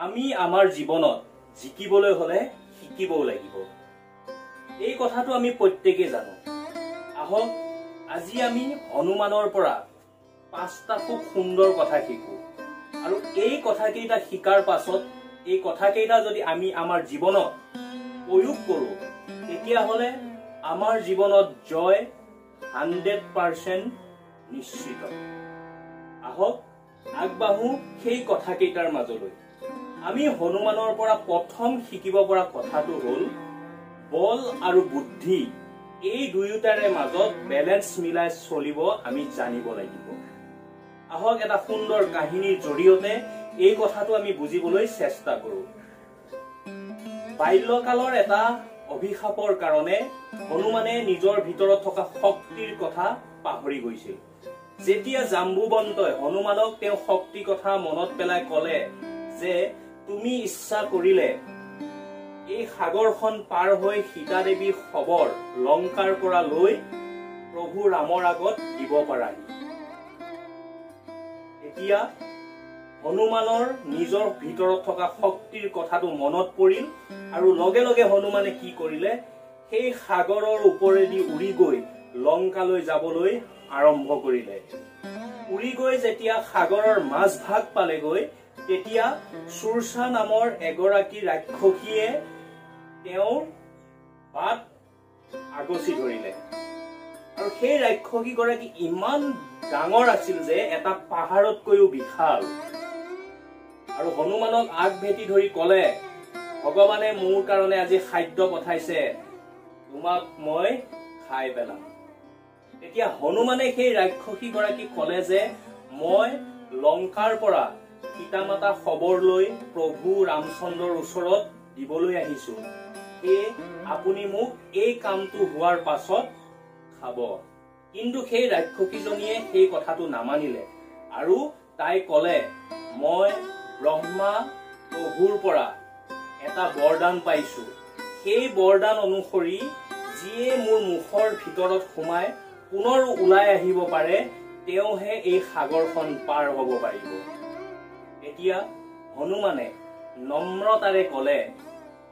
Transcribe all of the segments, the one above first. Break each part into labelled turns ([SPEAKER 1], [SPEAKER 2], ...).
[SPEAKER 1] আমি আমাৰ জীৱনত জিকিবলৈ হলে শিকিবও লাগিব। এই কথাটো আমি প্ৰত্যেকেই জানো। আহক আজি আমি হনুমানৰ পৰা পাঁচটা খুব সুন্দৰ কথা শিকো, আৰু এই কথাকেইটা শিকাৰ পাছত এই কথাকেইটা যদি আমি আমাৰ জীৱনত প্ৰয়োগ কৰো, তেতিয়াহ'লে আমাৰ জীৱনত জয় 100% নিশ্চিত। আহক আগবাঢ়ো সেই কথাকেইটাৰ মাজলৈ। আমি হনুমানৰ পৰা প্ৰথম শিকিব পৰা কথাটো হ'ল বল আৰু বুদ্ধি, এই দুয়োটাৰে মাজত বেলেঞ্চ মিলাই চলিব আমি জানিব লাগিব। আহক এটা সুন্দৰ কাহিনীৰ জৰিয়তে এই কথাটো আমি বুজিবলৈ চেষ্টা কৰো। বাল্যকালৰ এটা অভিশাপৰ কাৰণে হনুমানে নিজৰ ভিতৰত থকা শক্তিৰ কথা পাহৰি গৈছিল। যেতিয়া জাম্বুৱন্তই হনুমানক তেওঁ শক্তি কথা মনত পেলাই কলে যে তুমি ইচ্ছা কৰিলে এই সাগৰখন পাৰ হৈ সীতা দেৱীৰ খবৰ লংকাৰ পৰা লৈ প্ৰভু ৰামৰ আগত দিব পাৰাহি, তেতিয়া হনুমানৰ নিজৰ ভিতৰত থকা শক্তিৰ কথাটো মনত পৰিল, আৰু লগে লগে হনুমানে কি কৰিলে, সেই সাগৰৰ ওপৰেদি উৰি গৈ লংকালৈ যাবলৈ আৰম্ভ কৰিলে। উৰি গৈ যেতিয়া সাগৰৰ মাজভাগ পালেগৈ, তেতিয়া সুৰসা নামৰ এগৰাকী ৰাক্ষসীয়ে তেওঁৰ বাট আগচি ধৰিলে। আৰু সেই ৰাক্ষসীগৰাকী ইমান ডাঙৰ আছিল যে এটা পাহাৰতকৈও বিশাল। আৰু হনুমানক আগভেটি ধৰি কলে, ভগৱানে মোৰ কাৰণে আজি খাদ্য পঠাইছে, তোমাক মই খাই পেলাম। তেতিয়া হনুমানে সেই ৰাক্ষসীগৰাকীক কলে যে মই লংকাৰ পৰা সীতামাতা খবৰ লৈ প্ৰভু ৰামচন্দ্ৰৰ ওচৰত দিবলৈ আহিছো, সেয়ে আপুনি মোক এই কামটো হোৱাৰ পাছত খাব। কিন্তু সেই ৰাক্ষসীজনীয়ে সেই কথাটো নামানিলে, আৰু তাই কলে, মই ব্ৰহ্মা প্ৰভুৰ পৰা এটা বৰদান পাইছো, সেই বৰদান অনুসৰি যিয়ে মোৰ মুখৰ ভিতৰত সোমাই পুনৰ ওলাই আহিব পাৰে, তেওঁহে এই সাগৰখন পাৰ হব পাৰিব। এতিয়া হনুমানে নম্ৰতাৰে কলে,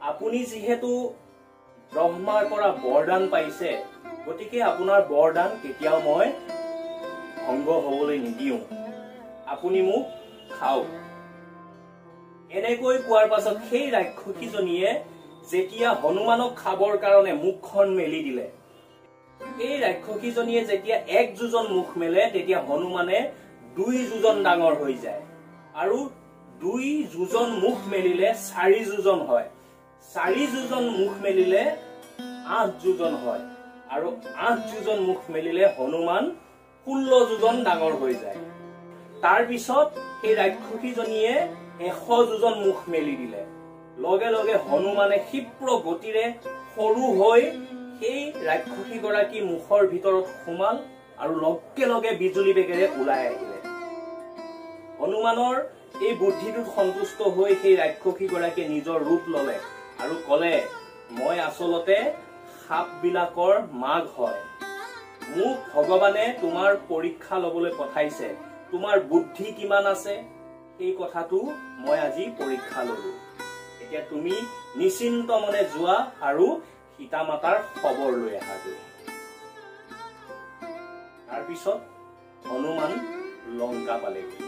[SPEAKER 1] আপুনি যিহেতু ব্ৰহ্মাৰ পৰা বৰদান পাইছে, গতিকে আপোনাৰ বৰদান কেতিয়াও মই ভংগ হবলৈ নিদিওঁ, আপুনি মোক খাওক। এনেকৈ কোৱাৰ পাছত সেই ৰাক্ষসীজনীয়ে যেতিয়া হনুমানক খাবৰ কাৰণে মুখখন মেলি দিলে, এই ৰাক্ষসীজনীয়ে যেতিয়া এক যোজন মুখ মেলে, তেতিয়া হনুমানে 2 যোজন ডাঙৰ হৈ যায়, আৰু 2 যোজন মুখ মেলিলে 4 যোজন হয়, 4 যোজন মুখ মেলিলে 8 যোজন হয়, আৰু 8 যোজন মুখ মেলিলে হনুমান 16 যোজন ডাঙৰ হৈ যায়। তাৰ পিছত সেই ৰাক্ষসীজনীয়ে 100 যোজন মুখ মেলি দিলে। লগে লগে হনুমানে ক্ষিপ্ৰ গতিৰে সৰু হৈ সেই ৰাক্ষসীগৰাকী মুখৰ ভিতৰত সোমাল, আৰু লগে লগে বিজুলী বেগেৰে ওলাই আহিলে। হনুমানৰ এই বুদ্ধিটোত সন্তুষ্ট হৈ সেই ৰাক্ষসীগৰাকীয়ে নিজৰ ৰূপ ললে আৰু কলে, মই আচলতে সাপবিলাকৰ মাক হয়, মোক ভগৱানে তোমাৰ পৰীক্ষা লবলৈ পঠাইছে, তোমাৰ বুদ্ধি কিমান আছে সেই কথাটো মই আজি পৰীক্ষা ললো, এতিয়া তুমি নিশ্চিন্ত মনে যোৱা আৰু সীতা মাতাৰ খবৰ লৈ আহাগৈ। তাৰপিছত হনুমান লংকা পালেগৈ।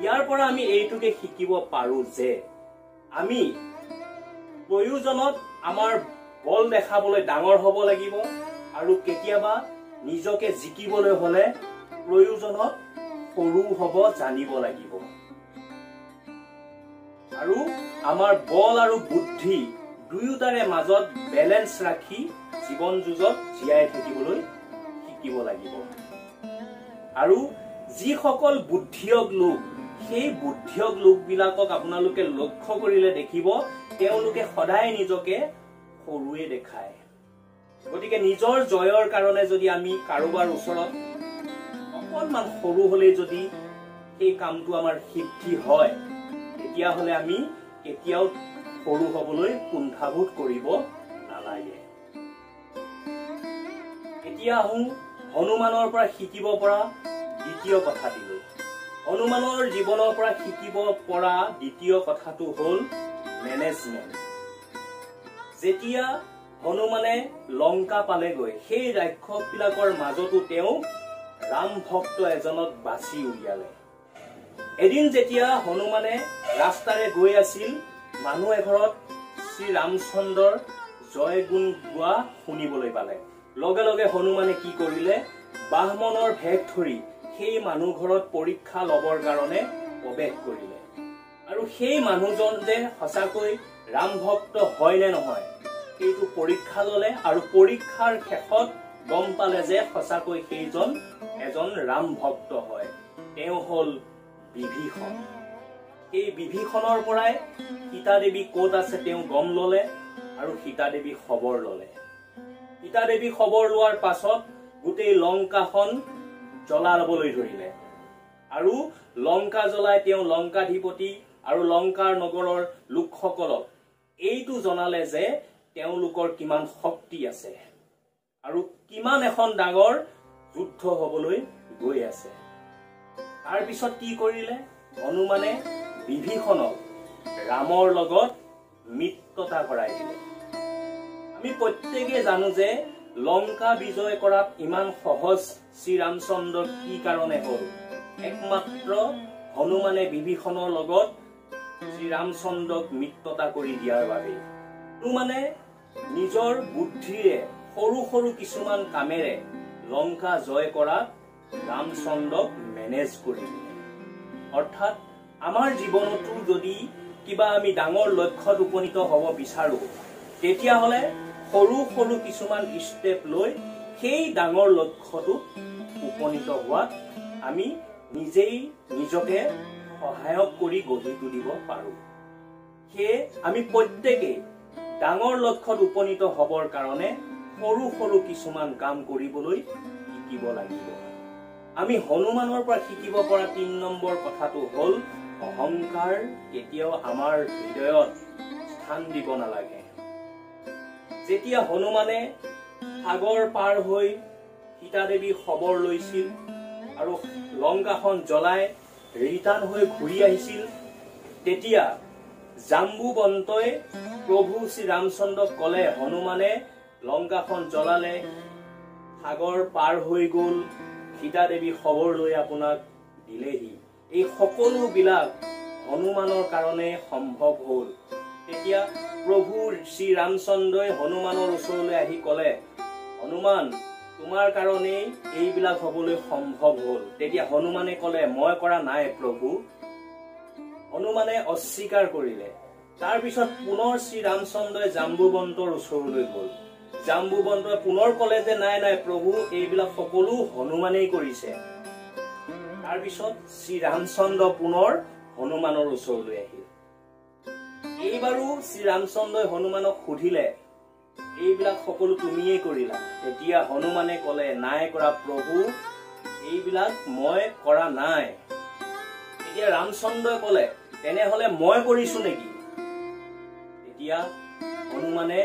[SPEAKER 1] ইয়াৰ পৰা আমি এইটোকে শিকিব পাৰো যে আমি প্ৰয়োজনত আমাৰ বল দেখাবলৈ ডাঙৰ হ'ব লাগিব, আৰু কেতিয়াবা নিজকে জিকিবলৈ হলে প্ৰয়োজনত সৰু হ'ব জানিব লাগিব। আৰু আমাৰ বল আৰু বুদ্ধি দুয়োটাৰে মাজত বেলেঞ্চ ৰাখি জীৱন যুঁজত জীয়াই থাকিবলৈ শিকিব লাগিব। আৰু যিসকল বুদ্ধিয়ক লোক, সেই বুদ্ধিয়ক লোকবিলাকক আপোনালোকে লক্ষ্য কৰিলে দেখিব তেওঁলোকে সদায় নিজকে সৰুৱে দেখায়। গতিকে নিজৰ জয়ৰ কাৰণে যদি আমি কাৰোবাৰ ওচৰত অকণমান সৰু হলে যদি সেই কামটো আমাৰ সিদ্ধি হয়, তেতিয়াহ'লে আমি কেতিয়াও সৰু হবলৈ কুণ্ঠাবোধ কৰিব নালাগে। এতিয়া আহোঁ হনুমানৰ পৰা শিকিব পৰা দ্বিতীয় কথাটিলৈ। হনুমানৰ জীৱনৰ পৰা শিকিব পৰা দ্বিতীয় কথাটো হ'ল মেনেজমেণ্ট। যেতিয়া হনুমানে লংকা পালেগৈ, সেই ৰাক্ষসবিলাকৰ মাজতো তেওঁ ৰাম ভক্ত এজনক বাছি উলিয়ালে। এদিন যেতিয়া হনুমানে ৰাস্তাৰে গৈ আছিল, মানুহ এঘৰত শ্ৰীৰামচন্দ্ৰৰ জয় গুণ গোৱা শুনিবলৈ পালে। লগে লগে হনুমানে কি কৰিলে, ব্ৰাহ্মণৰ ভেষ ধৰি সেই মানুহ ঘৰত পৰীক্ষা ল'বৰ কাৰণে প্ৰৱেশ কৰিলে। আৰু সেই মানুহজন যে সঁচাকৈ ৰাম ভক্ত হয় নে নহয় সেইটো পৰীক্ষা ল'লে আৰু পৰীক্ষাৰ শেষত গম পালে যে সঁচাকৈ সেইজন এজন ৰাম ভক্ত হয়। তেওঁ হ'ল বিভীষণ। এই বিভীষণৰ পৰাই সীতা দেৱী ক'ত আছে তেওঁ গম ল'লে আৰু সীতা দেৱী খবৰ ল'লে। সীতা দেৱী খবৰ লোৱাৰ পাছত গোটেই লংকাখন জ্বলাবলৈ ধৰিলে আৰু লংকা জ্বলাই তেওঁ লংকাধিপতি আৰু লংকাৰ নগৰৰ লোকসকলক এইটো জনালে যে তেওঁলোকৰ কিমান শক্তি আছে আৰু কিমান এখন ডাঙৰ যুদ্ধ হ'বলৈ গৈ আছে। তাৰপিছত কি কৰিলে, হনুমানে বিভীষণক ৰামৰ লগত মিত্ৰতা কৰাই দিলে। আমি প্ৰত্যেকে জানো যে লংকা বিজয় কৰাত ইমান সহজ শ্ৰীৰামচন্দ্ৰ কি কাৰণে হ'ল, একমাত্ৰ হনুমানে বিভীষণৰ লগত শ্ৰীৰামচন্দ্ৰক মিত্ৰতা কৰি দিয়াৰ বাবে। হনুমানে নিজৰ বুদ্ধিৰে সৰু সৰু কিছুমান কামেৰে লংকা জয় কৰাত ৰামচন্দ্ৰক মেনেজ কৰি দিলে। অৰ্থাৎ আমাৰ জীৱনতো যদি কিবা আমি ডাঙৰ লক্ষ্যত উপনীত হ'ব বিচাৰো, তেতিয়াহ'লে সৰু সৰু কিছুমান ষ্টেপ লৈ সেই ডাঙৰ লক্ষ্যটোত উপনীত হোৱাত আমি নিজেই নিজকে সহায়ক কৰি গঢ়ি তুলিব পাৰো। সেয়ে আমি প্ৰত্যেকেই ডাঙৰ লক্ষ্যত উপনীত হ'বৰ কাৰণে সৰু সৰু কিছুমান কাম কৰিবলৈ শিকিব লাগিব। আমি হনুমানৰ পৰা শিকিব পৰা 3 নম্বৰ কথাটো হ'ল অহংকাৰ কেতিয়াও আমাৰ হৃদয়ত স্থান দিব নালাগে। যেতিয়া হনুমানে সাগৰ পাৰ হৈ সীতা দেৱী খবৰ লৈছিল আৰু লংকাখন জ্বলাই ৰিটাৰ্ণ হৈ ঘূৰি আহিছিল, তেতিয়া জাম্বুৱন্তই প্ৰভু শ্ৰীৰামচন্দ্ৰক ক'লে, হনুমানে লংকাখন জ্বলালে, সাগৰ পাৰ হৈ গ'ল, সীতা দেৱী খবৰ লৈ আপোনাক দিলেহি, এই সকলোবিলাক হনুমানৰ কাৰণে সম্ভৱ হ'ল। তেতিয়া প্ৰভু শ্ৰীৰামচন্দ্ৰই হনুমানৰ ওচৰলৈ আহি ক'লে, হনুমান, তোমাৰ কাৰণেই এইবিলাক হ'বলৈ সম্ভৱ হ'ল। তেতিয়া হনুমানে ক'লে, মই কৰা নাই প্ৰভু। হনুমানে অস্বীকাৰ কৰিলে। তাৰপিছত পুনৰ শ্ৰীৰামচন্দ্ৰই জাম্বুৱন্তৰ ওচৰলৈ গ'ল। জাম্বুৱন্তই পুনৰ ক'লে যে নাই নাই প্ৰভু, এইবিলাক সকলো হনুমানেই কৰিছে। তাৰপিছত শ্ৰীৰামচন্দ্ৰ পুনৰ হনুমানৰ ওচৰলৈ আহিল। এইবাৰো শ্ৰীৰামচন্দ্ৰই হনুমানক সুধিলে, এইবিলাক সকলো তুমিয়েই কৰিলা? তেতিয়া হনুমানে ক'লে, নাই কৰা প্ৰভু, এইবিলাক মই কৰা নাই। তেতিয়া ৰামচন্দ্ৰই ক'লে, তেনেহ'লে মই কৰিছো নেকি? তেতিয়া হনুমানে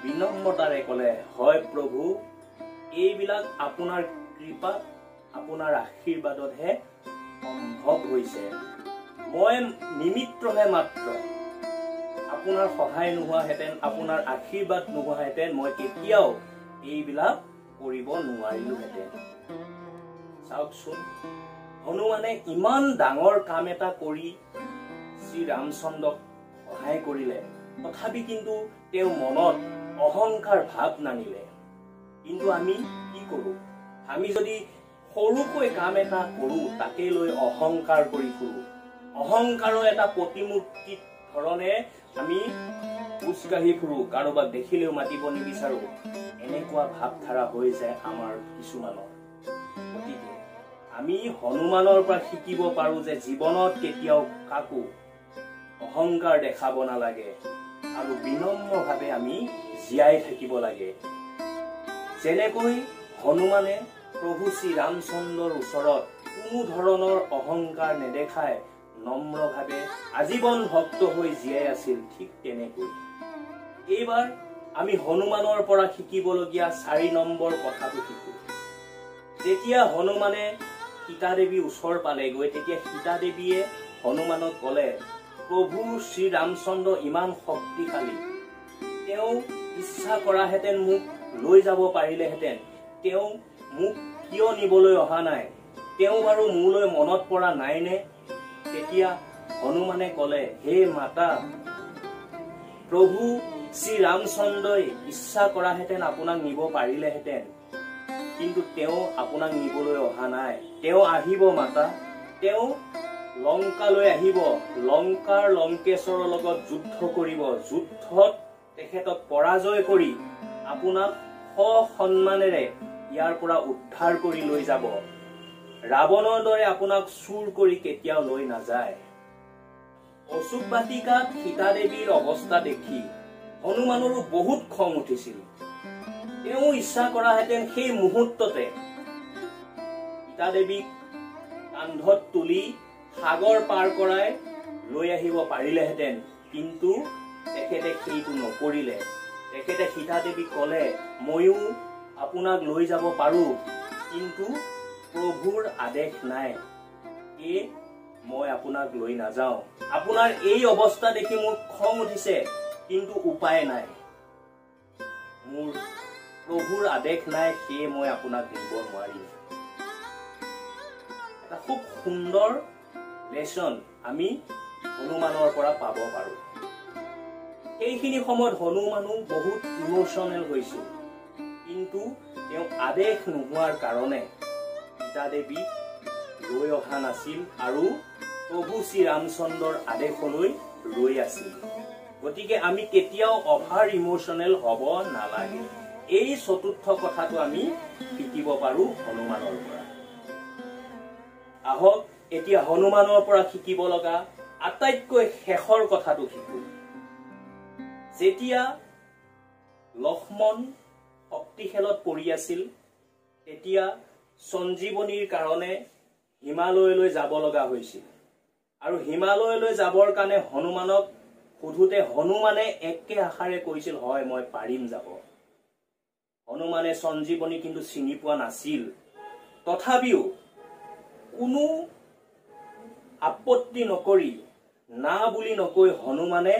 [SPEAKER 1] বিনম্ৰতাৰে ক'লে, হয় প্ৰভু, এইবিলাক আপোনাৰ কৃপাত, আপোনাৰ আশীৰ্বাদতহে সম্ভৱ হৈছে। মই নিমিত্তহে মাত্ৰ। আপোনাৰ সহায় নোহোৱাহেঁতেন, আপোনাৰ আশীৰ্বাদ নোহোৱাহেঁতেন মই কেতিয়াও এইবিলাক কৰিব নোৱাৰিলোহেঁতেন। চাওকচোন, হনুমানে ইমান ডাঙৰ কাম এটা কৰি শ্ৰীৰামচন্দ্ৰক সহায় কৰিলে, তথাপি কিন্তু তেওঁ মনত অহংকাৰ ভাৱ নানিলে। কিন্তু আমি কি কৰো? আমি যদি সৰুকৈ কাম এটা কৰো, তাকে লৈ অহংকাৰ কৰি ফুৰো। অহংকাৰৰ এটা প্ৰতিমূৰ্তি ধৰণে আমি খোজকাঢ়ি ফুৰো, কাৰোবাক দেখিলেও মাতিব নিবিচাৰো। এনেকুৱা ভাৱধাৰা হৈ যায় আমাৰ কিছুমানৰ। গতিকে আমি হনুমানৰ পৰা শিকিব পাৰো যে জীৱনত কেতিয়াও কাকো অহংকাৰ দেখাব নালাগে আৰু বিনম্ৰভাৱে আমি জীয়াই থাকিব লাগে। যেনেকৈ হনুমানে প্ৰভু শ্ৰীৰামচন্দ্ৰৰ ওচৰত কোনো ধৰণৰ অহংকাৰ নেদেখাই নম্ৰভাৱে আজীৱন ভক্ত হৈ জীয়াই আছিল, ঠিক তেনেকৈ এইবাৰ আমি হনুমানৰ পৰা শিকিবলগীয়া 4 নম্বৰ কথাটো শিকো। যেতিয়া হনুমানে সীতাদেৱী ওচৰ পালেগৈ, তেতিয়া সীতাদেৱীয়ে হনুমানক ক'লে, প্ৰভু শ্ৰীৰামচন্দ্ৰ ইমান শক্তিশালী, তেওঁ ইচ্ছা কৰাহেঁতেন মোক লৈ যাব পাৰিলেহেঁতেন, তেওঁ মোক কিয় নিবলৈ অহা নাই, তেওঁ বাৰু মোলৈ মনত পৰা নাইনে? তেতিয়া হনুমানে ক'লে, হে মাতা, প্ৰভু শ্ৰীৰামচন্দ্ৰই ইচ্ছা কৰাহেঁতেন আপোনাক নিব পাৰিলেহেঁতেন, কিন্তু তেওঁ আপোনাক নিবলৈ অহা নাই। তেওঁ আহিব মাতা, তেওঁ লংকালৈ আহিব, লংকাৰ লংকেশ্বৰৰ লগত যুদ্ধ কৰিব, যুদ্ধত তেখেতক পৰাজয় কৰি আপোনাক সসন্মানেৰে ইয়াৰ পৰা উদ্ধাৰ কৰি লৈ যাব। ৰাৱণৰ দৰে আপোনাক চুৰ কৰি কেতিয়াও লৈ নাযায়। অশোক বাটিকাত সীতাদেৱীৰ অৱস্থা দেখি হনুমানৰো বহুত খং উঠিছিল। তেওঁ ইচ্ছা কৰাহেঁতেন সেই মুহূৰ্ততে সীতাদেৱীক কান্ধত তুলি সাগৰ পাৰ কৰাই লৈ আহিব পাৰিলেহেঁতেন, কিন্তু তেখেতে সেইটো নকৰিলে। তেখেতে সীতাদেৱীক ক'লে, ময়ো আপোনাক লৈ যাব পাৰো, কিন্তু প্ৰভুৰ আদেশ নাই, এই মই আপোনাক লৈ নাযাওঁ। আপোনাৰ এই অৱস্থা দেখি মোৰ খং উঠিছে, কিন্তু উপায় নাই, মোৰ প্ৰভুৰ আদেশ নাই, সেয়ে মই আপোনাক নিব নোৱাৰিম। এটা খুব সুন্দৰ লেচন আমি হনুমানৰ পৰা পাব পাৰো। সেইখিনি সময়ত হনুমানো বহুত ইমোচনেল হৈছিল, কিন্তু তেওঁ আদেশ নোহোৱাৰ কাৰণে সীতাদেৱীক লৈ অহা নাছিল আৰু প্ৰভু শ্ৰীৰামচন্দ্ৰৰ আদেশলৈ ৰৈ আছিল। গতিকে আমি কেতিয়াও অভাৰ ইমোচনেল হ'ব নালাগে। এই চতুৰ্থ কথাটো আমি শিকিব পাৰো হনুমানৰ পৰা। আহক এতিয়া হনুমানৰ পৰা শিকিব লগা আটাইতকৈ শেষৰ কথাটো শিকো। যেতিয়া লক্ষ্মণ শক্তিখেলত পৰি আছিল, তেতিয়া সঞ্জীৱনীৰ কাৰণে হিমালয়লৈ যাব লগা হৈছিল, আৰু হিমালয়লৈ যাবৰ কাৰণে হনুমানক সোধোতে হনুমানে একে আষাৰে কৈছিল, হয় মই পাৰিম যাব। হনুমানে সঞ্জীৱনী কিন্তু চিনি পোৱা নাছিল, তথাপিও কোনো আপত্তি নকৰি না বুলি নকৈ হনুমানে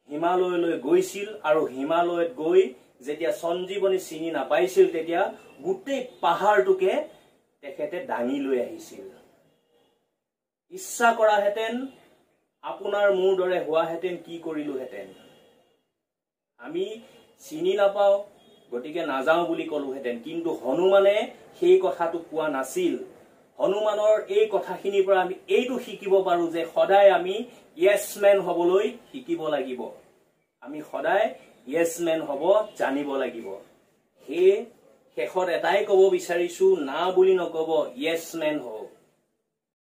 [SPEAKER 1] হিমালয়লৈ গৈছিল। আৰু হিমালয়ত গৈ যেতিয়া সঞ্জীৱনী চিনি নাপাইছিল, তেতিয়া গোটেই পাহাৰটোকে তেখেতে দাঙি লৈ আহিছিল। ইচ্ছা কৰাহেঁতেন আপোনাৰ মোৰ দৰে হোৱাহেঁতেন কি কৰিলোহেঁতেন? আমি চিনি নাপাওঁ, গতিকে নাযাওঁ বুলি ক'লোহেঁতেন। কিন্তু হনুমানে সেই কথাটো কোৱা নাছিল। হনুমানৰ এই কথাখিনিৰ পৰা আমি এইটো শিকিব পাৰো যে সদায় আমি য়েছ মেন হ'বলৈ শিকিব লাগিব। আমি সদায় য়েছ মেন হ'ব জানিব লাগিব। সেয়ে শেষত এটাই ক'ব বিচাৰিছো, না বুলি নক'ব, য়েছ মেন হওক।